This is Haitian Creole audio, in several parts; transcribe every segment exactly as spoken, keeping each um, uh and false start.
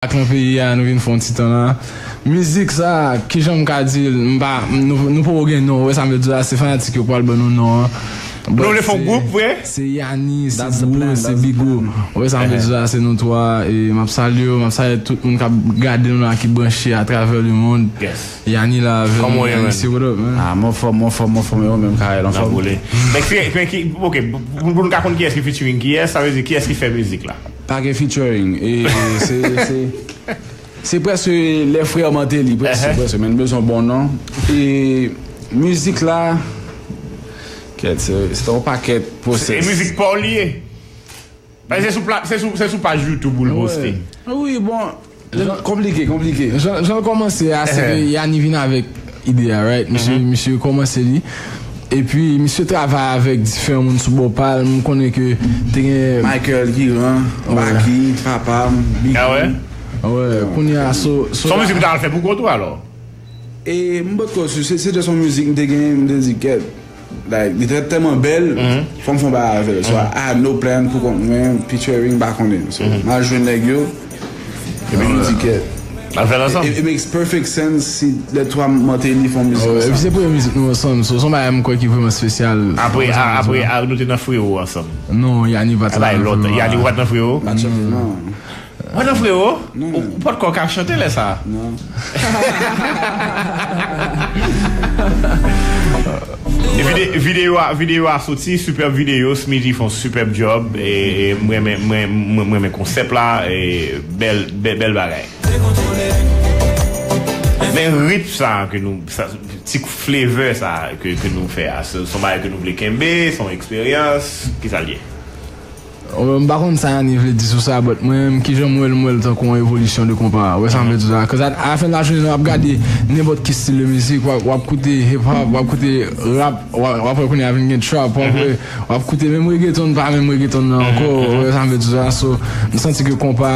Ak nan peyi a, nou vin fè yon ti tan la. Mizik sa, kijan m ka di l, m pa, nou, nou poko gen non, ou wè sa m vle di la, se fanatik yo pral ban nou non an. But Nou vle fè yon gwoup, vre? Se Yani, se Gwo, se Bigo. Ou wè sa m vle di la, se nou twa. E m ap salye yo, m ap salye tout moun k ap gade nou la, ki branche atravè le mond. Yani la, Yani, say what up, man. Ah, mwen fò, mwen fò, mwen fò, mwen menm Karel, anfòm. Men ki, men ki, ok, pou nou ka konn kiyès ki featuring kiyès, sa vle di kiyès ki fè mizik la? Pa gen featuring. E se, se, se prèske lè frè Martelly, prèske, prèske, men nou bezwen bon non. E mizik la, kèt, se, se yon pakèt pwosès. E mizik pa w li ye? Paske se sou, pla- se sou, se sou paj YouTube ou l poste. Wi, bon, konplike, konplike. Jan, jan l kòmanse a, se ke Yani vin avèk ide a, right? Misye, misye kòmanse li. Epi, misye travay avèk diferan moun sou bò pa l. M konnen ke te gen Michael Guiran, Baky, papa m, Big. Ah wè? Wè, kounye a, so, so. Se yon mizik m ta al fè pou kont ou alò? E m potko, se, se just yon mizik m te gen, m te di, kèt. Like, li te tèlman bèl, fò m fè yon bagay avè l. So, I had no plan pou kont mwen, featuring, m pa konnen. So, m al jwenn nèg yo, epi nou di, kèt. Al fè l ansanm. It, it makes perfect sense si lè twa Martelly fè yon mizik Oh, epi konsa. Se premye mizik nou ansanm, so se yon bagay m kwè ki vrèman espesyal. Apre, a- apre, a- nou te nan Frewo ansanm. Non, Yani pa t Bay nan lòt. Frewo. Yani ou pa t nan Frewo? Non. Ou pa t nan Frewo? Ou, ou pa t kò ka chante lè sa? Non. E vide- videyo a, videyo a soti, superb videyo, Smithy fè yon superb job, e, e mwen renmen, mwen, mwen, mwen renmen konsèp la, e bèl, bèl, bèl bagay. Men ritm sa ke nou, sa, ti flavor sa ke, ke nou fè a, se, se yon bagay ke nou vle kenbe, se yon eksperyans, ki sa l ye? Mwen, m pa konn sa Yani vle di sou sa, but mwen menm, kijan m wè l, m wè l tankou yon evolisyon de konpa. Ou wè sa m vle di la? Cause a, a la fen de la jounen, lè w ap gade nenpòt ki stil de mizik, w ap, w ap koute hip hop, w ap koute rap, w ap, w ap wè kounye a vin gen trap, w ap wè, w ap koute menm reggaeton, pa menm reggaeton nan ankò, ou wè sa m vle di la? So, m santi ke konpa,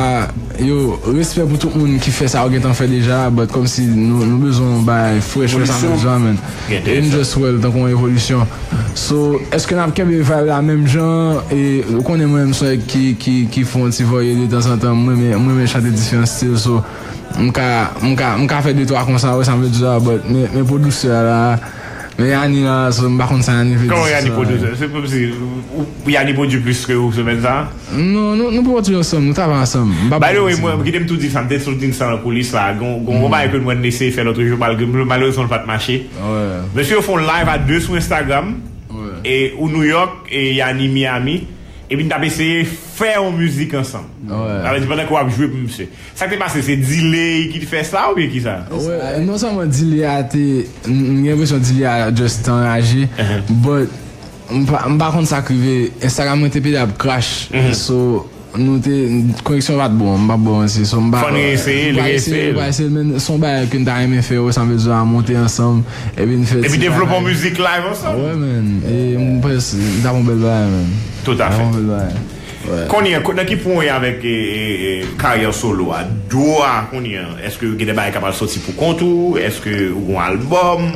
yo, respè pou tout moun ki fè sa yo gentan fè deja, but kòmsi nou, nou bezwen yon bagay fresh, ou wè sa m vle di la, man. E m just wè l tankou yon evolisyon. So, èske n ap kenbe vibe la menm jan? E, ou konnen mwen menm se yon nèg ki, ki, ki fè yon ti varye de tanzantan. Mwen renmen, mwen renmen chante diferan stil. So, m ka, m ka, m ka fè de twa konsa, ou wè sa m vle di la, but, men, men pwodiktè a la, men Yani la, so, m pa konn sa Yani vle di. Kòman Yani sou sa. Pwodiktè? Se kòmsi, ou, Yani pwodui plis ke ou semèn sa? Non, nou, nou pwodui ansanm, nou travay ansanm. M pa By the way, pwodui. Mwen, kite m tou di sa, m te sot di sa nan koulis la. Gon, gon bagay ke mwen eseye fè lòt jou, malgre, malerezman, l pa t mache. Mesye yo fè yon live a de sou Instagram. E ou New York, e Yani Miami. Epi n t ap eseye fè yon mizik ansanm. Sa vle di, pandan ke w ap jwe pou misye. Sa k te pase, se delay ki te fè sa oubyen kisa? Wè, non sèlman delay a te, m m gen enpresyon delay a just te anraje, but m pa, m pa konn sa k rive, Instagram mwen te pede ap crash, so nou te, koneksyon pa t bon, m p ap ba w manti, so m pa, Fò n reeseye, m pa reeseye eseye, l. M pa eseye l, men se yon bagay ke n ta renmen fè, ou wè sa m vle di a, monte ansanm, epi n fè Epi ti devlope bagay. Yon mizik live ansanm. Wè, man, e m panse, m ta fè yon bèl bagay, man. Tout Ta afè. fè yon bèl bagay. Kounye a, ko- nan ki pwen w ye avèk e, e, e, karyè solo a? Dwo a, kounye a, èske gen de bagay k ap al soti pou kont ou? Èske ou gon albòm?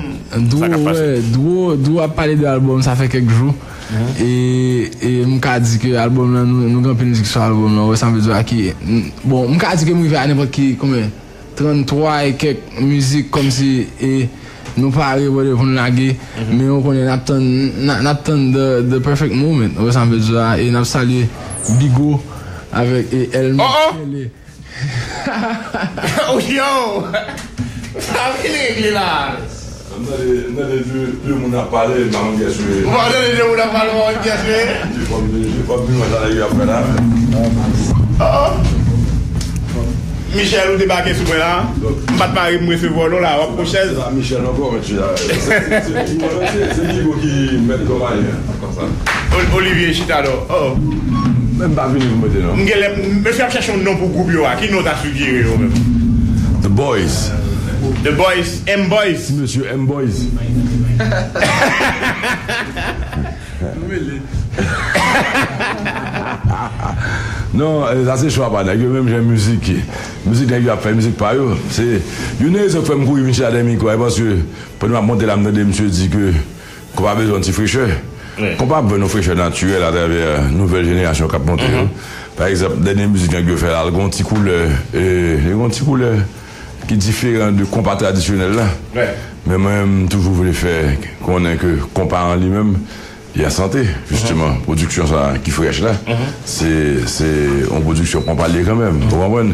Dwo, Sa k ap pase? Wè, Dwo, Dwo ap pale de albòm, sa fè kèk jou. E, e m ka di ke albòm nan, nou, nou gen anpil mizik sou albòm nan, wè sa m vle di a ki, bon, m ka di ke m rive a nenpòt ki, konbyen, tranntwa e kèk mizik kòmsi, e nou pare, brother, pou n lage, men ou konnen n ap tann, n a- n ap tann the, the perfect moment, wè sa m vle di a, e n ap salye Bigo avèk e Elmi. Oh, oh! Kele. Oh, yo! Sa vin regle la! M tande, m tande de, de moun ap pale, m pa konn kiyès yo ye. Ou pa tande de moun ap pale, ou pa konn kiyès yo ye? Fò m, fò m vin wè sa nèg yo ap fè la. Michel, ou debake sou mwen la. M pa t pare pou m resevwa w non la, w ap pran chèz. Se pa Michel ankò, men se, se, se, se, se Bigo ki mèt konpayi an, konsa. Ol- Olivier chita non. Oh. Men m pa vini pou mete non. M gen lè, mesye ap chèche yon non pou gwoup yo a. Ki non w ta sigjere yo menm? The Boys. The Boys, M Boys. Mesye M Boys. Non, eh, sa se chwa pa nèg yo, menm jan mizik, mizik nèg yo ap fè mizik pa yo. Se youn nan rezon k fè m kouri vin chita dèyè mikwo a, paske pandan m ap monte la, m tande misye di ke konpa bezwen yon ti frechè. Konpa ap jwenn yon frechè natirèl atravè nouvèl jenerasyon k ap monte yo. Pa egzanp, dènye mizik nèg yo fè la, l gon ti koulè, e, li gon ti koulè ki diferan de konpa tradisyonèl la. Men mwen, m toujou vle fè konnen ke konpa an li menm, li an sante, jisteman. Pwodiksyon sa ki frèch la, se, se yon pwodiksyon konpa li ye kanmenm. Ou konprann?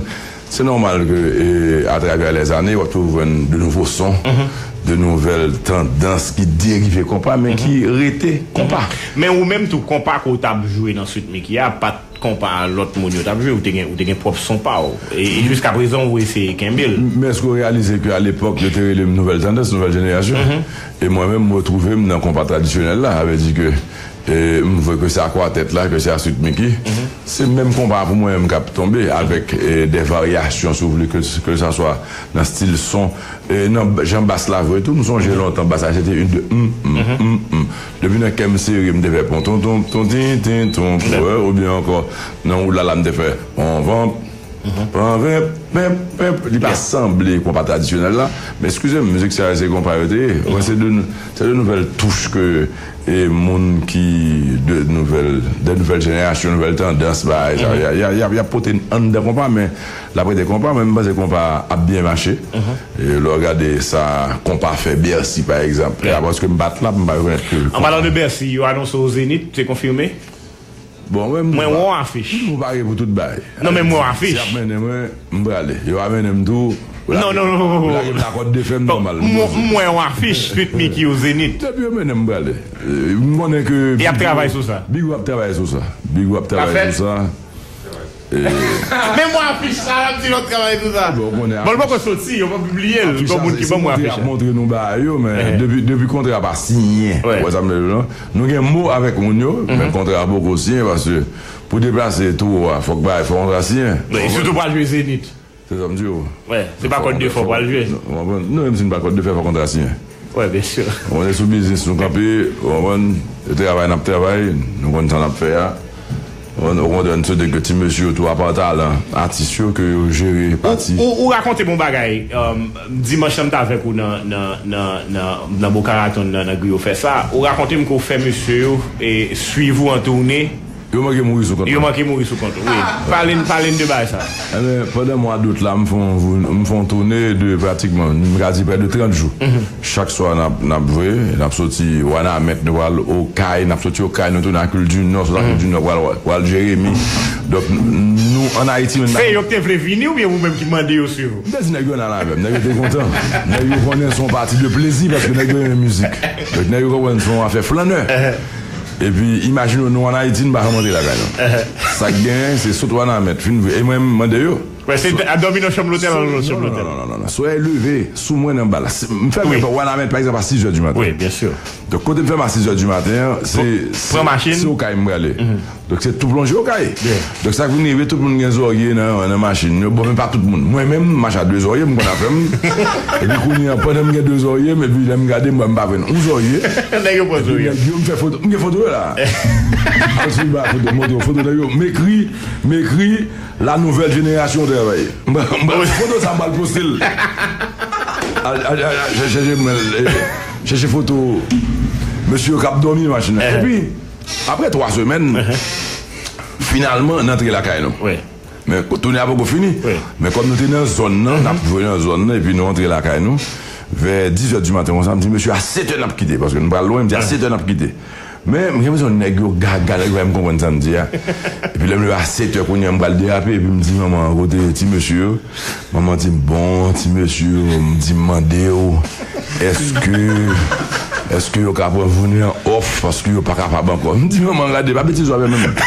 Se nòmal ke, e, atravè lèzane, w ap toujou jwenn de nouvo son, de nouvèl tandans ki derive konpa, men ki rete konpa. Men ou menm tou, konpa ke w t ap jwe nan Sweet Micky a, pa t konpa lòt moun yo t ap jwe, ou te gen, ou te gen pwòp son pa w. E, e jiska prezan, ou eseye kenbe l. Men èske w reyalize ke alepòk, yo te rele m nouvèl tandans, nouvèl jenerasyon? E mwen menm, m retwouve m nan konpa tradisyonèl la, sa vle di ke, e, m vle ke se a kwatèt la, ke se a Sweet Micky. Se menm konpa pou mwen menm k ap tonbe, avèk, e, de varyasyon, si w vle, ke, ke sa swa nan stil son, e, nan jan bas la vre tou. M sonje lontan, bas la, se te yon, de, m, m, m, m. Depi nan kè m sere, m te fè pon, ton, ton, ton, tin, tin, ton, pou, e, oubyen ankò, nan ou la la, m te fè, pon, pon, pon, pon, pon, pon. Li pa sanble konpa tradisyonèl la, men eskize m, mizik sa yo se konpa yo te ye. Mwen, se de, se de nouvèl touch ke, e, moun ki de nouvèl, de nouvèl jenerasyon, nouvèl tandans, bagay sa, y a, y a, y a, y a pote anndan konpa, men l ap rete konpa, men m panse konpa ap byen mache. E lè w gade sa konpa fè Bèsi, pa egzanp, e a paske m pa t la, m pa rekonèt ke. An palan de Bèsi, yo anonse w Zenith, se konfime? Bon, mwen, mwen wè yon afich. Tout moun pare pou tout bagay. Non, men mwen wè yon afich. Si y ap mennen mwen, m prale. Yo pa mennen m tou. Non, non, non. Lage m lakòd de fè m nòmal. Mwen wè yon afich, Sweet Micky o Zenith. Depi yo mennen m, m prale. E, m konnen ke. Y ap travay sou sa. Big W ap travay sou sa. Big W ap travay sou sa. E, men mwen afich sa, l ap di l ap travay sou sa. Bon, ou konnen. Bon, l poko soti, yo pa pibliye l. Afich sa, se, se montre y ap montre nou bagay yo, men depi, depi kontra pa siyen. Ou wè sa m vle di w lan? Nou gen mo avèk moun yo, men kontra a poko siyen, paske pou deplase towo a, fòk bay, fòk kontra siyen. Wi, sitou pral jwe Zenith. Se sa m di w. Wi, se pa kòd de fè w pral jwe. Ou konprann? Non, menm si n pa kòd de fè, fòk kontra siyen. Wi, byen si. Ou konprann, se sou biznis nou kanpe, ou konprann, se travay n ap travay, nou konn sa n ap fè a. Ou konprann, okontrè, n swete ke ti mesye yo tou, apa talan atis yo, ke yo jere pati. Ou, ou, ou rakonte m yon bagay, um, dimanch lan m t avèk ou nan, nan, nan, nan, nan Boca Raton, nan, nan Griyo Fè Sa. Ou rakonte m ke w fè mesye yo, e, swiv ou an toune. Yo manke mouri sou kont ou. Yo manke mouri sou kont ou, wi. Pale n, pale n de bagay sa. Enben, pandan mwa dout la, m fè yon, m fè yon toune de pratikman, m ka di prè de trant jou. Chak swa n ap, n ap jwe, n ap soti Wanament, nou pral Okay, n ap soti Okay, nou tounen Akil di Nò, soti Akil di Nò, pral, pral Jeremi. Donk, n-, nou ann Ayiti menm. Se yo ki te vle vini oubyen ou menm ki mande yo swiv ou? M te di nèg yo ann al avè m, nèg yo te kontan. Nèg yo konnen se yon pati de plezi paske nèg yo renmen mizik. Donk, nèg yo konprann se yon afè flannè. Epi, imajine w, nou ann Ayiti, n pa janm antre lakay nou. Sa k genyen, se sot Wanament, fin vre. E mwen, m mande yo. Wè, se a dòmi nan chanm lotèl, nan chanm lotèl. Non, non, non, non, non. Soleil leve, sou mwen nan bal. M fèmen Wanament, pa egzanp, a sizè di maten. Wi, byen si. Donk, kote m fèmen a sizè di maten an, se, se, se Okay m prale. Donk, se tou plonje Okay. Donk, sa k vin rive, tout moun gen zòrye nan, nan machin yo. Bon, men pa tout moun. Mwen menm, m mache a de zòrye, m konn afè m. Epi kounye a, pandan m gen de zòrye m, epi lè m gade, m wè m pa jwenn yon zòrye. Nèg yo pran zòrye. Epi nèg yo, m fè foto, m gen foto yo la. Al sou ba foto, montre yo foto nèg yo. M ekri, m ekri, la nouvelle génération travay. M pral, m pral, foto sa, m pral poste l. Al, al, al, al, chèche, chèche, mwen, eh, chèche foto mesye yo k ap dòmi nan machin nan. Epi, apre twa semèn, finalman, n antre lakay nou. Wi. Men, toune a poko fini. Wi. Men kòm nou te nan zòn nan, n ap jwe nan zòn nan, epi nou antre lakay nou. Vè dizè di maten, konsa, m di, mesye, a setè n ap kite, paske nou pral lwen, m di, a setè n ap kite. Men, m gen enpresyon nèg yo gaga, nèg yo pa menm konprann sa m di a. Epi lè m leve a setè, kounye a, m pral derape, epi m di manman an, kote ti mesye yo? Manman di m, bon, ti mesye yo, m di, m mande w, èske, èske yo ka pran jounen an off, paske yo pa kapab ankò. M di, manman, gade, pa betize w avè m menm.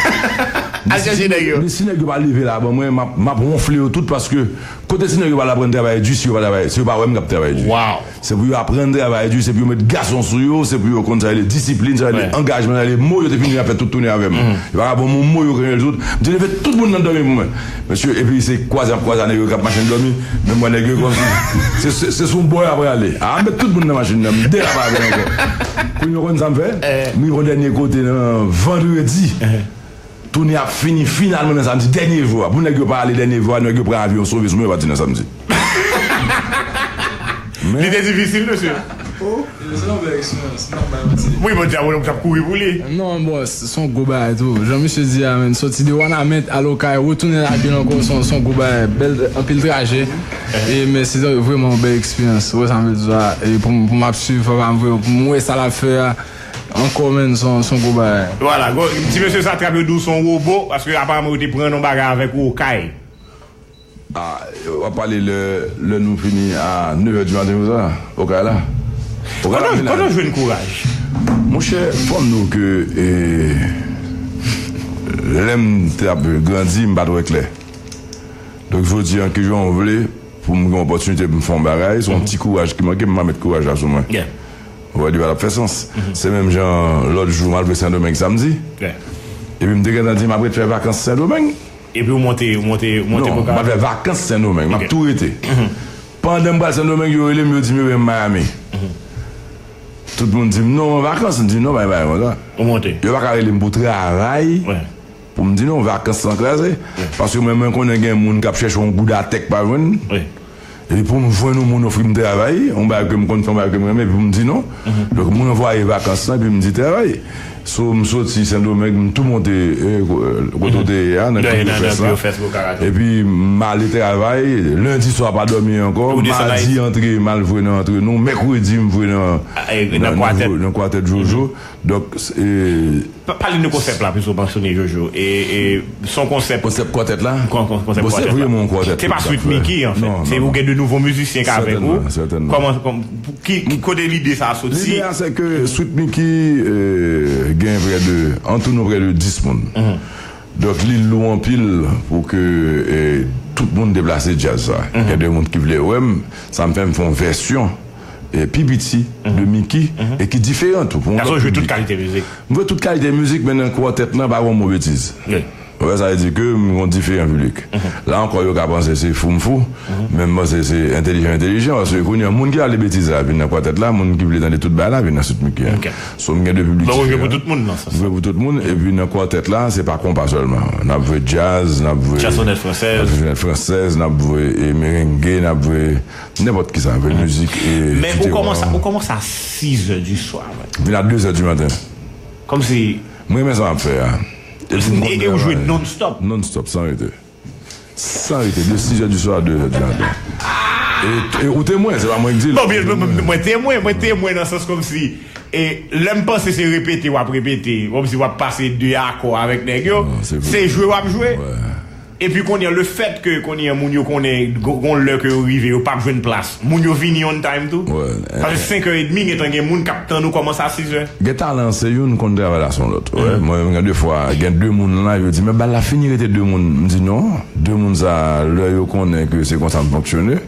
Al chèche nèg yo. Men si nèg yo pa leve la, ban mwen, m ap, m ap wonfle yo tout, paske kote ti nèg yo pral aprann travay di, si yo pa travay, si yo pa wè m k ap travay di. Wow. Se pou yo aprann travay di, se pou yo met gason sou yo, se pou yo konn sa rele disiplin, sa rele angajman, sa rele mo yo te vini ap fè tout toune avè m. Yo pa ka ban m yon mo, yo kenbe l tout. M te leve tout moun nan dòmi pou mwen. Mesye, epi se kwaze ap kwaze a nèg yo k ap mache nan dòmi. Men mwen nèg yo kòmsi se, se, se sou bò y ap rale. A, m met tout moun nan machin nan, m derape avè yo ankò. Kounye a, ou konn sa m fè? M rive yon dènye kote nan vandredi. Toune ap fini finalman nan samdi, dènye jou a. Pou nèg yo pa ale dènye jou a, nèg yo pran avyon sove sou mwen, yo pati nan samdi. Men, li te difisil, mesye. Oh, se yon bèl eksperyans, m p ap bay manti. Wi, bon, Djabolo, m t ap kouri pou li. Non, bon, s- se yon gwo bagay tou. Jan misye di a, menn, soti de Wanament al Okay, retounen lakay l ankò, se yon- se yon gwo bagay. Bèl, anpil traje. E, men se vreman yon bèl eksperyans. Ou wè sa m vle di w a? E pou m pou m ap swiv papa m vre, pou m wè sa l ap fè a ankò, menn, se yon- se yon gwo bagay. Vwala, gwo- ti mesye sa trap yo di w se yon wobo, paske aparamman yo te pran yon bagay avèk ou Okay. Ah, w ap pale lè, lè nou fini a nèf è di maten konsa, Okay la. Okay la, Kote w jwenn kouraj? Monchè, fò m di w ke e, lè m t ap grandi, m pa t wè klè. Donk, jodi a, ki jan w vle pou m gen opòtinite pou m fè yon bagay, se yon ti kouraj ki manke m, m pa met kouraj la sou mwen. Ou wè, li pa t ap fè sans. Se menm jan lòt jou, m al vwe Sendomeng samdi. Epi m te gentan di m ap ret fè vakans Sendomeng. Epi ou monte, ou monte, ou monte Non, m ap fè vakans Sendomeng. M ap tou rete. Pandan m pral Sendomeng, yo rele m, yo di m yo wè m Miami. Tout moun di m non, m an vakans. M di non, bay bay konsa. Ou monte. Yo pa ka rele m pou travay. Pou m di non, vakans lan kraze. Paske mwen, mwen konnen gen moun k ap chèche yon gouda tè k pa jwenn. Epi pou m jwenn yon moun ofri m travay, yon bagay ke m konn fè, yon bagay ke m renmen, epi pou m di non. Donk, m ranvwaye vakans lan, epi m di travay. So, m soti Sendomeng, m tou monte e, ko- kote w te ye a, nan Kriyofès la. Epi m ale travay, lendi swa pa dòmi ankò, madi antre, m al jwe nan antre nou, mèkredi, m jwe nan, nan, nan kwatèt Jojo. Donk, e, Pa- Pale n de konsèp la, piske w mansyone Jojo. E, e, se yon konsèp. Konsèp kwatèt la? Konsèp kwatèt la. Bon, se vrèman yon kwatèt. Se pa Sweet Micky, anfèt. Se ou gen de nouvo mizisyen k avèk ou. Kòman, kòman, ki, ki kote lide sa a soti? Lide a, se ke Sweet Micky e, gen prè de, an tou nou prè de dis moun. Donk, li lou anpil pou ke e, tout moun deplase djaz sa. Gen de moun ki vle wè m, sa m fè m fè yon vèsyon e, pi piti de Micky e ki diferan tou. Pou yon lòt piblik. M jwe tout kalite mizik, men nan kwatèt lan, pa gen yon mo betiz. Ou wè, sa vle di ke m gen yon diferan piblik. La ankò, yo ka panse se fou m fou, men m panse se entèlijan m entèlijan, paske kounye a, moun ki ale betiz la vin nan kwatèt la, moun ki vle tande tout bagay la vin nan Sweet Micky a. So, m gen de piblik diferan. M jwe pou tout moun nan sans sa. M jwe pou tout moun, epi nan kwatèt la, se pa konpa sèlman. N ap jwe djaz, n ap jwe. Chansonèt fransèz. Chansonèt fransèz, n ap jwe e, merenge, n ap jwe nenpòt kisa, jwe mizik e. Men ou kòmanse, ou kòmanse a sizè di swa, man. Vin a dezè di maten. Kòmsi. M renmen sa m ap fè a. E, e ou jwe non-stop? Non-stop, san rete. San rete, de sizè di swa a dezè di maten. E, e ou temwen, se pa mwen ki di l. Bon, byen, mwen, mwen, mwen temwen, mwen temwen nan sans kòmsi, e, lè m panse se repete, w ap repete, kòmsi w ap pase de akò avèk nèg yo, se jwe w ap jwe. Epi kounye a, lefèt ke kounye a moun yo konnen gon lè ke yo rive, yo p ap jwenn plas. Moun yo vini on time tou. Paske senk è edmi gentan gen moun k ap tann ou kòmanse a sizè. Gen talan se youn, konn travay la se yon lòt. Mwen menm gen de fwa, gen de moun la, yo di, men bal la fini, rete de moun. M di non, de moun sa, lè yo konnen ke se konsa m fonksyone,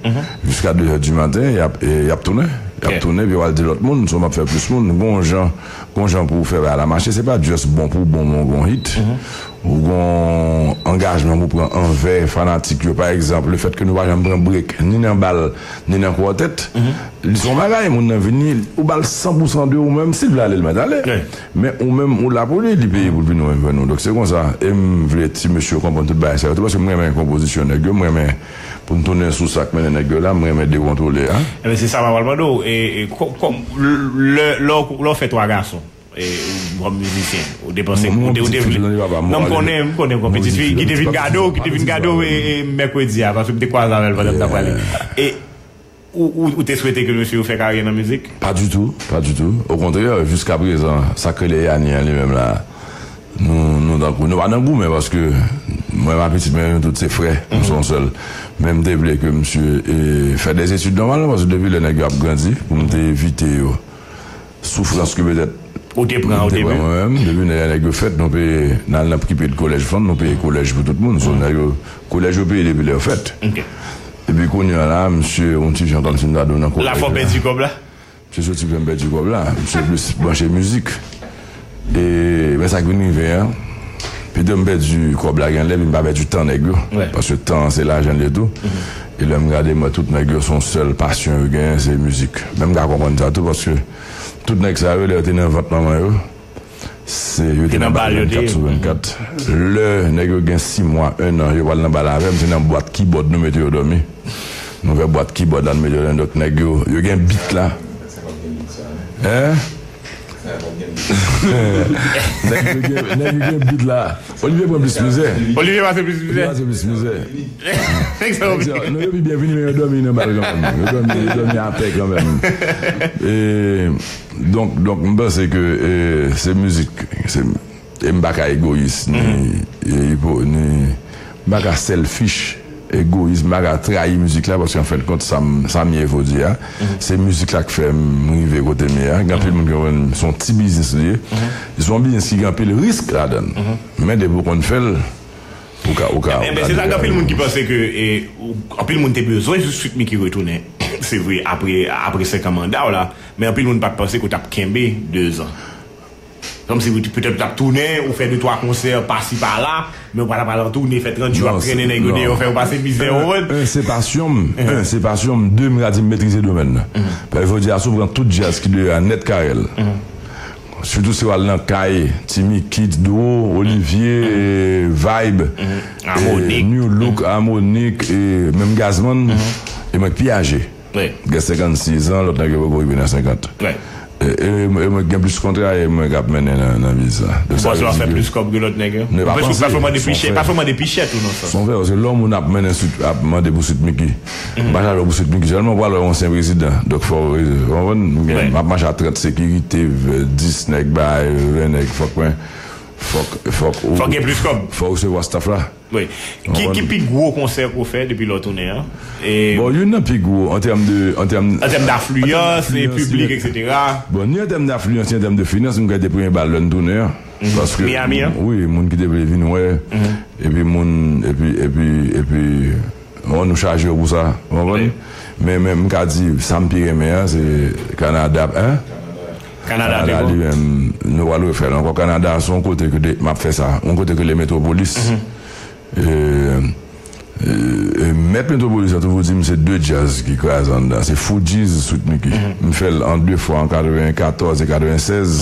jiska de è di maten, y ap, y ap tounen. Y ap tounen, epi yo al di lòt moun, so m ap fè plis moun. Gon jan, gon jan pou w fè bagay la mache, se pa just bon pou w bon, men w gon hit. Ou gon angajman pou pran anvè fanatik yo. Pa egzanp, lefèt ke nou pa janm pran brek ni nan bal, ni nan kwatèt, li se yon bagay, moun nan vini, ou ba l san pou san de ou menm, si l vle ale, l mèt ale. Men ou menm, ou la pou li, li peye pou l vin wè nou. Donk se konsa, e m vle ti mesye yo konprann tout bagay sa yo tou, paske m renmen konpozisyon nèg yo, m renmen pou n tounen sou sa k mennen nèg yo la, m renmen dekontwole a. Ebyen, se sa m ap pral mande w, e, e, kò- kòm, lè, lè w lè w fè twa gason, e, ou kòm mizisyen, ou te panse, ou te, ou te vle. Non, m konnen, m konnen w gon pitit fi ki te vin gade w, ki te vin gade w, e, e, mèkredi a, paske m te kwaze avè l pandan m t ap prale. E, ou, ou, ou te swete ke mesye yo fè karyè nan mizik? Pas du tout, pas du tout. Au contraire, jusqu'à présent, sa k rele Yani an li menm la, nou, nou nan gou-, nou pa nan goumen, paske mwen, m a pitit mwen, nou tout se frè, nou se yon sèl. Men m te vle ke misye e, fè de etid nòmalman, paske depi lè nèg yo ap grandi, pou m te evite yo soufrans ke petèt ou te pran, ou te pran mwen menm, depi lè nèg yo fèt, nou peye, n al nan ki peye kolèj fanm, nou peye kolèj pou tout moun. So, nèg yo, kolèj yo peye depi lè yo fèt. Epi kounye a la, misye, yon ti jan kòmsi m ta di w nan kolèj la. La fò pèdi kòb la? Misye soti fè m pèdi kòb la. Misye plis branche mizik. E, men sa k vin rive an, pito m pèdi kòb la gen lè, epi m pa pèdi tan nèg yo. Paske tan an se lajan l ye tou. E lè m gade, m wè tout nèg yo, se yon sèl pasyon yo genyen, se mizik. Men m ka konprann sa tou, paske tout nèg sa yo, lè yo te nan vant manman yo, se, yo te nan bal vennkat sou vennkat. Lè nèg yo gen sis mwa, en an, yo pral nan bal avè m, se nan bwat kibòd nou mete yo dòmi. Nou fè bwat kibòd la, nou mete yo dòmi. Donk, nèg yo, yo gen bit la. Hein? Nèg yo gen, nèg yo gen bit la. Olivier pran plis mizè. Olivier pase plis mizè. Olivier pase plis mizè. Nèg sa oblije. Non, yo pi byen vini, men yo dòmi nan bal kanmenm. Yo dòmi, yo dòmi atè kanmenm. E, donk, donk, m panse ke, e, se mizik, se, e m pa ka egoyis, ni, e, ipo-, ni, m pa ka selfish, egoyis, m pa ka trayi mizik la, paske an fen de kont, sa m, sa m ye jodi a, se mizik la k fè m rive kote m ye a. Gen anpil moun ki konprann se yon ti biznis li ye. Se yon biznis ki gen anpil risk ladan l. Men depi w konn fè l, ou ka, ou ka, ou ka degaje w. Enben, se sa, gen anpil moun ki panse ke, e, ou, anpil moun te bezwen Sweet Micky retounen, se vre, apre, apre senk an manda w la, men anpil moun pa t panse ke w t ap kenbe de zan. Kòmsi ou te, petèt ou t ap tounen, ou fè de twa konsè pasi pala, men ou pa t ap al an tounen, fè trant jou ap trennen nèg yo deyò, fè yo pase mizè, ou konprann? Un, se pasyon m. Un, se pasyon m. De, m ka di m metrize domèn nan. Paske jodi a, si w pran tout djaz ki deyò a nèt, Carel. Sitou si w al nan kay Timiky, Dro, Olivier, e, Vibe, e, New Look, Harmonik, e menm Gazman, e mwen k pi aje. Gen senkannsis an, lòt nèg yo poko rive nan senkant. E, e, e mwen gen plis kontra e mwen k ap mennen nan, nan biznis la. Ou panse w ap fè plis kòb ke lòt nèg yo? Ou panse w ap mande pi chè, pa fè mande pi chè tou nan sans. Se yon fè, paske lè yon moun ap mennen Sweet, ap mande pou Sweet Micky. M pa chale w pou Sweet Micky sèlman, ou pral wè yon ansyen prezidan. Donk fò w konprann, m ap mache ak trant sekirite, dis nèg bay, ven nèg, fòk mwen, fòk, fòk ou, fòk gen plis kòb. Fòk ou resevwa staff la. Wi. Ki, ki pi gwo konsè ke w fè depi lè w tounen an? E bon, youn nan pi gwo an tèm de, an tèm, an tèm dafliyans, e piblik, etsetera. Bon, ni an tèm dafliyans, ni an tèm de finans, m kwè te premye bal lè n tounen an. Paske, Miami an? Wi, moun ki te vle vin wè, epi moun, epi, epi, epi, bon, nou chaje yo pou sa, ou konprann? Men, men m ka di, sa m pi renmen an, se Kanada, en? Kanada, Kanada li menm, nou pral refè l ankò. Kanada, se yon kote ke de, m ap fè sa, yon kote ke le Metropolis. E, e, e, mèt Metropolis la toujou di m se de djaz ki kraze anndan. Se Fugees, Sweet Micky. M fè l an de fwa, an katrevenkatòz e katrevennsèz.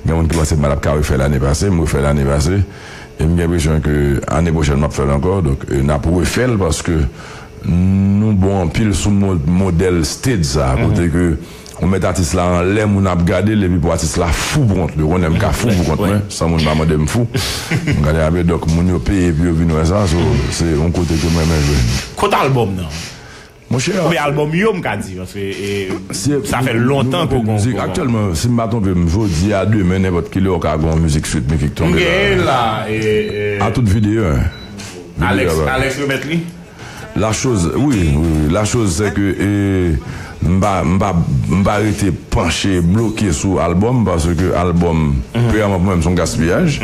Gen moun ki panse m pa t ap ka refè l ane pase, m refè l ane pase. E m gen enpresyon ke ane pwochèn m ap fè l ankò. Donk, e, n ap refè l paske nou bon anpil sou mo-, modèl stage sa, kote ke ou met atis la anlè, moun ap gade l, epi pou atis la fou pou kont li. Ou konnen m ka fou pou kont mwen, san moun pa mande m fou. M gade ape, donk moun yo peye pou yo vin wè sa, so, se yon kote ke m renmen jwe. Kot albòm nan? Monchè, oubyen albòm yo, m ka di, paske, e, sa fè lontan ke w gon, mizik. Aktyèlman, si m pa twonpe m, jodi a, demen, nenpòt ki lè, w ka gon mizik Sweet Micky ki tonbe la. M gen la, e, e, a tout videyo, en. Alex, Alex remèt li? La chose, wi, wi, wi. La chose, c'est que, e, m pa, m pa, m pa rete panche, bloke sou albòm, paske albòm, premyèman, pou mwen, se yon gaspiyaj.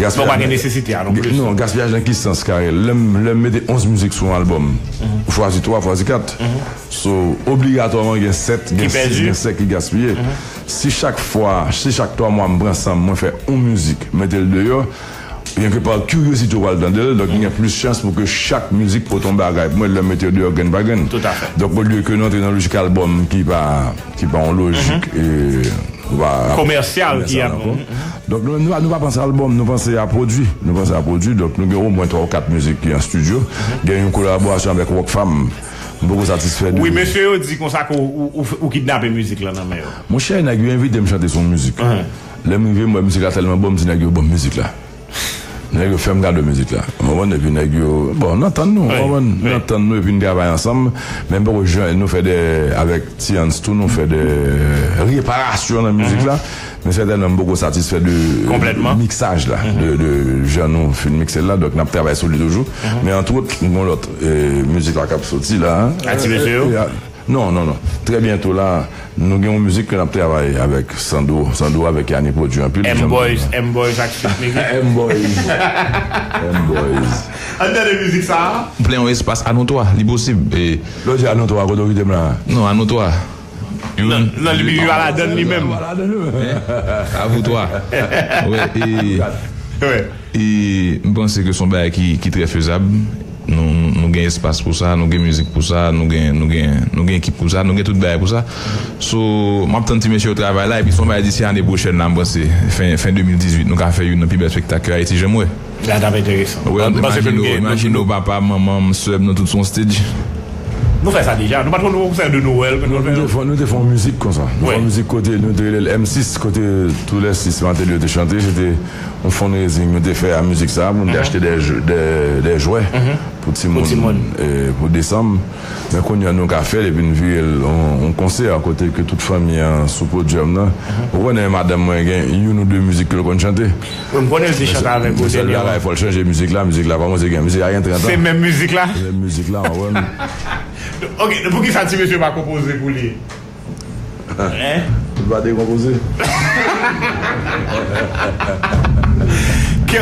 Gaspiyaj. Non, pa gen nesesite a non plis. Non, gaspiyaj nan ki sans, Carel? Lè m, lè m mete onz mizik sou yon albòm, ou chwazi twa, chwazi kat. So, obligatwaman, gen sèt, gen sis, gen sèt ki gaspiye. Si chak fwa, si chak twa mwa, m pran san m, mwen fè yon mizik, mete l deyò, byen ke pa kiryozite w al tande l, donk gen plis chans pou ke chak mizik pote yon bagay pou mwen lè m mete yo deyò grenn pa grenn. Tout à fait. Donk, olye ke nou antre nan lojik albòm ki pa, ki pa yon lojik, e, ou pa, komèsyal ki komèsyal ap ankò. Donk, nou, nou pa, nou pa panse albòm, nou panse a pwodui. Nou panse a pwodui. Donk, nou gen omwen twa ou kat mizik ki an estidyo. Gen yon kolaborasyon avèk Rockfam. M poko satisfè de. Wi, mesye yo di konsa ke ou, ou, ou, ou kidnape mizik la nan men yo. Monchè, nèg yo envite m chante sou yon mizik. Lè m rive, m wè mizik la tèlman bon, m di nèg yo ban m mizik la. Nèg yo fè m kado mizik la. Ou konprann? Epi nèg yo, bon, n antann nou, ou konprann? N antann nou epi n travay ansanm. Men m poko jan, nou fè de, avèk Tians tou, nou fè de reparasyon nan mizik la. Men sètènman, m poko satisfè de miksaj la, de, de jan nou fin mikse l la. Donk, n ap travay sou li toujou. Men antwòt, nou gon lòt, e, mizik la k ap soti la, en. Aktive se yo? E, e, a, non, non, non. Trè byento la, nou gen yon mizik ke n ap travay avèk Sandro. Sandro avèk Yanni pwodui anpil. M-Boys, M-Boys ak Sweet Micky. M-Boys. M-Boys. Ann tande mizik sa a. Plen yon espas a nou twa, li posib. E lè w di a nou twa, kote w kite m la? Non, a nou twa. Nan, nan li pa ladann li menm. Li pa ladann li menm. Hein? A vous trois. Wè, e, e m panse ke se yon bagay ki, ki trè fezab. Nou, nou, nou gen espas pou sa, nou gen mizik pou sa, nou gen, nou gen, nou gen ekip pou sa, nou gen tout bagay pou sa. So, m ap tann ti mesye yo travay la, epi se yon bagay disi ane pwochèn la, m panse, fen, fen de mil dizuit, nou ka fè youn nan pi bèl espektak ke Ayiti janm wè. Sa t ap enteresan. Wè, m panse ke nou gen, imajine w, papa, manman m, sè m, nou tout sou yon stage. Nou fè sa deja. Nou pa t konn fè konsè de Nwèl, men nou te fè, nou te fè yon mizik konsa. Nou fè yon mizik kote nou te rele l M sis, kote tou lè sis Martelly yo te chante. Se te yon fundraising nou te fè a mizik sa a, pou nou te achte de, de, de jwè pou timoun, e, pou desanm. Men kounye a nou ka fè l epi n vire l yon, yon konsè kote ke tout fanmi an sou podyòm nan. Ou konnen madanm mwen gen youn ou de mizik ke l konn chante. Wi, m konnen l te chante avèk ou dènyèman. Fò l chanje mizik la, mizik la kòmanse gen, mizik la gen trant an. Se menm mizik la? Se menm mizik la, w konprann? Ok, poukisa ti mesye pa konpoze pou li? Hein? Tout pa dekonpoze.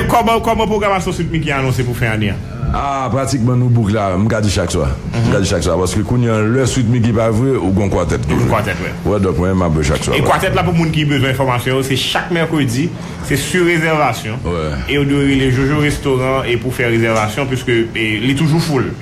Kòman, kòman pwogramasyon Sweet Micky anonse pou fen ane an? Ah, pratikman nou book la, m ka di chak swa. M ka di chak swa, paske kounye a lè Sweet Micky pa jwe, ou gon kwatèt ki jwe. Gon kwatèt, wi. Wè, donk mwen m ap jwe chak swa. E kwatèt la pou moun ki bezwen enfòmasyon yo, se chak mèkredi, se sou rezèvasyon. E yo dwe rele Jojo Restoran e pou fè rezèvasyon, piske, e, li toujou full.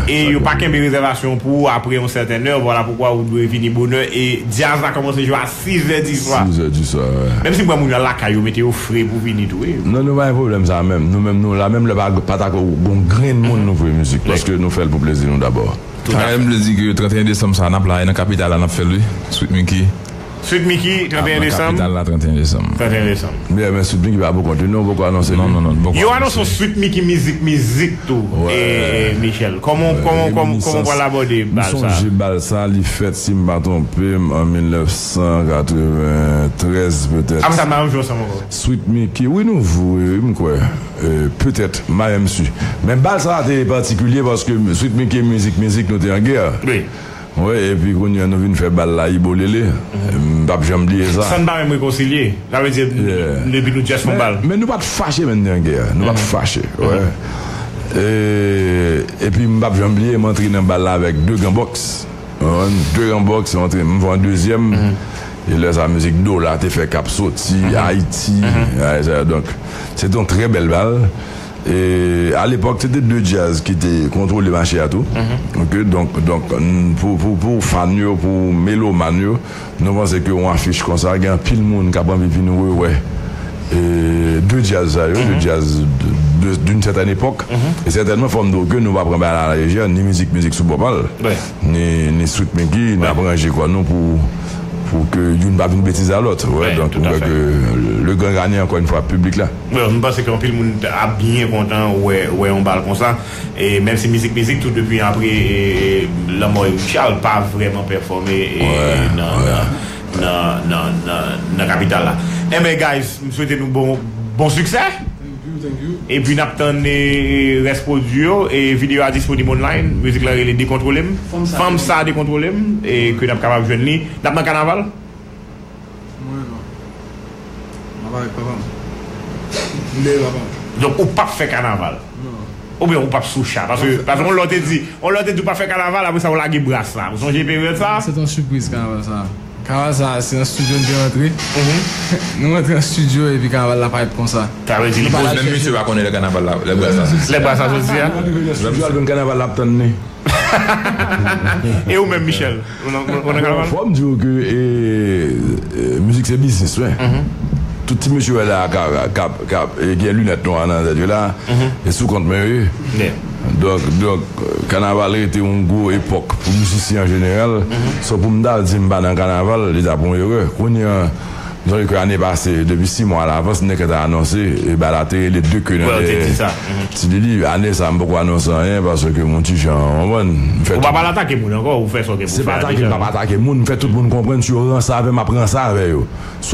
E yo pa kenbe rezèvasyon pou ou apre yon sètèn è, vwala poukwa ou dwe vini bonè. E djaz la kòmanse jwe a sis è di swa. Sis è di swa, wi. Menm si m wè moun yo al lakay yo, mete yo fre pou vini tou, wi. Non, nou pa gen pwoblèm sa a menm. Nou menm, nou la, menm lè pa, pa ta gon grenn moun nou voye mizik, paske nou fè l pou plezi nou dabò. Sa menm vle di ke trannteyen desanm sa a, n ap la, e nan kapital la, n ap fè l, wi. Sweet Micky. Sweet Micky, trannteyen desanm. Kapital la, trannteyen desanm. Trannteyen desanm. Byen, men Sweet Micky pa pou kont li, non, poko anonse li. Non, non, non, poko anonse. Yo anonse yon Sweet Micky mizik, mizik tou, e, Michel. Kòman, kòman, kòman, kòman w pral abòde bal sa a? M sonje bal sa a, li fèt, si m pa twonpe m, an mil nèf san katreventrèz, petèt. Apre sa, n pa janm jwe ansanm ankò. Sweet Micky, wi, nou jwe, wi, m kwè. E, petèt, m pa menm si. Men bal sa a te patikilye paske Sweet Micky e mizik, mizik, nou te an gè. Wi. Wi, epi kounye a nou vin fè bal la, Ibolele. M p ap janm bliye sa. Sa n pa menm rekonsilye. Sa vle di, depi nou just fè yon bal. Men, men nou pa t fache, menm, nan gè a. Nou pa t fache, wi. E, epi m p ap janm bliye, m antre nan bal la avèk de gran bòks. Ou konprann? De gran bòks, m antre, m fè yon dezyèm. E lè sa, mizik Dola te fè k ap soti, Ayiti, ay, sa, donk, se te yon trè bèl bal. E alepòk, se te de djaz ki te kontwole mache a tou. Ok, donk, donk, n-, pou, pou, pou fan yo, pou melomàn yo, nou panse ke yon afich konsa, gen anpil moun k ap anvi vin rewè, e, de djaz sa yo, de djaz de, de, d'une certaine époque. E sètènman, fò m di w ke nou pa pran bagay la a la lejè, ni mizik, mizik sou bò pa l, ni, ni Sweet Micky, n ap ranje kò nou pou, pou ke youn pa vin betize a lòt. Wè, donk, m kwè ke le grand gagnant, encore une fois, piblik la. Bon, m panse ke anpil moun ap byen kontan wè, wè yon bal konsa. E menm si mizik, mizik tou depi apre, e, lanmò Eric Charles pa vrèman pèfòme, e, nan, nan, nan, nan, nan, nan kapital la. Enben, guys, m swete nou bon, bon siksè. Thank you, thank you. Epi n ap tann, e, rès pwodui yo. E videyo a disponib online. Mizik la rele Dekontwole m. Fanm sa dekontwole m. E ke n ap kapab jwenn li. N ap nan kanaval? Mwen non. M ap avèk papa m. M dèyè papa m. Donk, ou p ap fè kanaval? Non. Oubyen ou p ap sou cha? Paske, paske yon lè w te di, yon lè w te di ou p ap fè kanaval, apre sa ou lage bras la. Ou sonje peryòd sa? Se t yon sipriz kanaval sa. Kanaval sa, se nan estidyo n te rantre. Nou rantre nan estidyo epi kanaval la parèt konsa. Sa vle di li poze. Menm misye pa konnen lè kanaval la, lè bras la soti a. Lè bras la soti a. Lè misye al jwenn kanaval la ap tann li. E ou menm, Michel? Ou nan, ou nan kanaval? Fò m di w ke, e, e, mizik se biznis, wi. Tout ti mesye w wè la k ap, k ap, k ap, e, gen linèt nwa nan tèt yo la, e sou kont mwen yo ye. Donk, donk, kanaval rete yon gwo epòk pou mizisyen an jeneral. So, pou m ta di m pa nan kanaval, li ta pran yon erè. Kounye a, m sonje ke ane pase, depi sis mwa alavans, nèg yo ta anonse, e bal la te rele de ke nan dèyè Ti Lili. Ane sa, m poko anonse anyen, paske m yon ti jan, w konprann? M fè tout. Ou pa pral atake moun ankò, ou fè sa w gen pou fè a deja. Se pa atake, m p ap atake moun, m fè tout moun konprann, si yo ranse avè m, m ap ranse avè yo.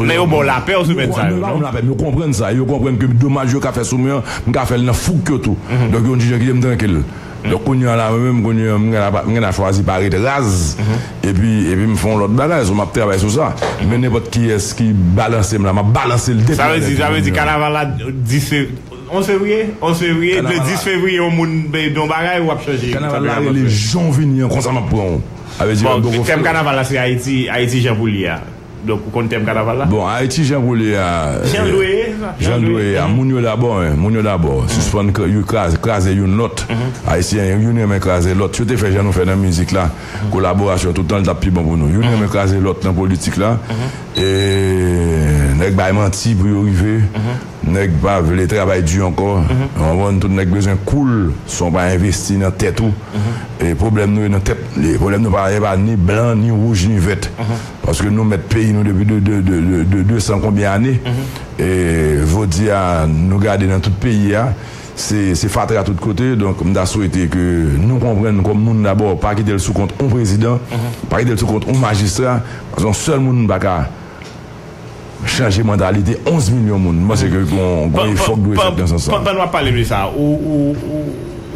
Men yo ba w lapè w semèn sa yo, non? Yo ba m lapè m, yo konprann sa, yo konprann ke domaj yo ka fè sou mwen an, m ka fè l nan fouk yo tou. Donk, yo yon ti jan kite m trankil. Donk, kounye a la, mwen menm, kounye a, m gen a, m gen a chwazi parèt raz, epi, epi m fè yon lòt bagay, so m ap travay sou sa. Men nenpòt kiyès ki balanse m la, m ap balanse l depi anlè. Sa vle di, sa vle di kanaval la, dis fe-, onz fevriye? Onz fevriye, le dis fevriye, yon moun, ben, yon bagay, w ap chanje. Kanaval la rele jan w vini an, konsa m ap pran w. Sa vle di, bon, tèm kanaval la, se Ayiti, Ayiti jan pou l ye a. Donk, ou konn tèm kanaval la? Bon, Ayiti jan pou l ye a, jan l dwe ye, se sa? Jan l dwe ye a, moun yo dabò, hein, moun yo dabò. Sispann kra-, yo kraze, kraze youn lòt. Ayisyen, youn renmen kraze lòt. Si yo te fè jan nou fè nan mizik la, kolaborasyon tout tan, li t ap pi bon pou nou. Youn renmen kraze lòt nan politik la. E nèg bay manti pou yo rive. Nèg pa vle travay di ankò. Ou konprann, tout nèg bezwen cool san w pa envesti nan tèt ou. E pwoblèm nou yo nan tèt li. Pwoblèm nou pa, e pa ni blan, ni wouj, ni vèt. Paske nou mèt peyi nou depi de, de, de, de, de de san konbyen ane. E jodi a, nou gade nan tout peyi a, se, se fatra tout kote. Donk, m ta swete ke nou konprann kòm moun dabò, pa kite l sou kont yon prezidan, pa kite l sou kont yon majistra. Paske yon sèl moun pa ka chanje mantalite onz milyon moun. M panse ke gon, gon efò k dwe fèt nan sans sa. Pandan w ap pale de sa, ou, ou, ou,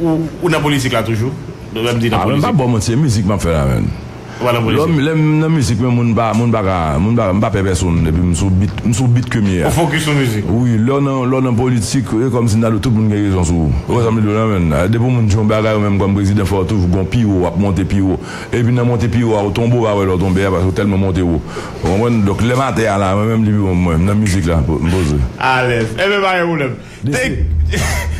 ou, ou nan politik la toujou? Lè m di nan politik. Ah, men m pa ba w manti, se mizik m ap fè la, menn. Ou pa nan politik? Lè m, lè m nan mizik, men moun pa, moun pa ka, moun pa, m pa pè pèsonn, epi m sou bit, m sou bit ke m ye a. Ou fokis sou mizik? Wi, lè w nan, lè w nan politik, e kòmsi m ta di w tout moun gen rezon sou ou. Ou wè sa m di w la, menn? Depi yon moun di yon bagay, ou menm kòm prezidan, fò w toujou gon pi wo, w ap monte pi wo. Epi nan monte pi wo a, ou tonbe, ou pa wè lè w tonbe a, paske ou tèlman monte wo. Ou konprann? Donk, lè m atè a la, mwen menm, li pi bon mwen, m nan mizik la, m poze. Alèz. Enben, pa gen pwoblèm. Thank,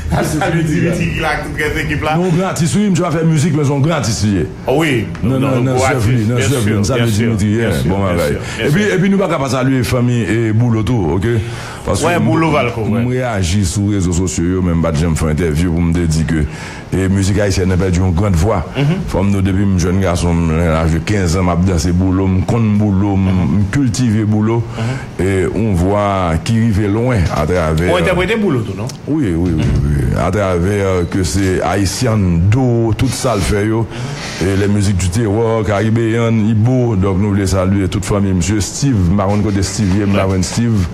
sa vle di Dimitri ki la ak tout rès ekip la. Non, yon gran atis, wi, misye pa fè mizik, men se yon gran atis li ye. Wi, nan, nan, nan zèv li, nan zèv li, sa vle di Dimitri, yeah, bon bagay. Epi, epi nou pa ka pa salye fanmi e Boulo tou, oke? Paske m, m reyaji sou rezo sosyo yo, men m pa t janm fè entèvyou pou m te di ke E mizik ayisyèn nan pèdi yon grand vwa. Fò m di w, depi m jèn gason, m nan laj de kenz an, m ap danse Boulo, m konn Boulo, m, m kiltive Boulo. E yon vwa ki rive lwen atravè. Ou entèprete Boulo tou, non? Wi, wi, wi, wi. Atravè, euh, ke se Haitian Do, tout sa l fè yo. E les musiques du terroir, Caribbean, Ibo. Donk, nou vle salye tout fanmi misye. Steve, m pa konn kote Steve ye, m pa jwenn Steve.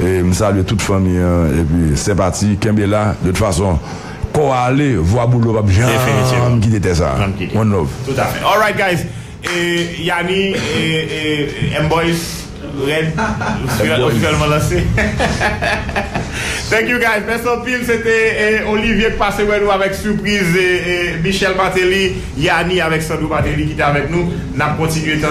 E m salye tout fanmi an, epi senpati, kenbe la. De tout fason, kò a ale, vwa Boulo p ap janm kite tè sa. One love. Tout à fait. All right, guys. E, Yani, e, e, M-Boys, Red, ofisyèlman lanse. Thank you, guys. Mèsi anpil. Se te, e, Olivier k pase wè nou avèk sipriz, e, e, Michel Martelly, Yani avèk Sandro Martelly ki te avèk nou. N ap kontinye tande.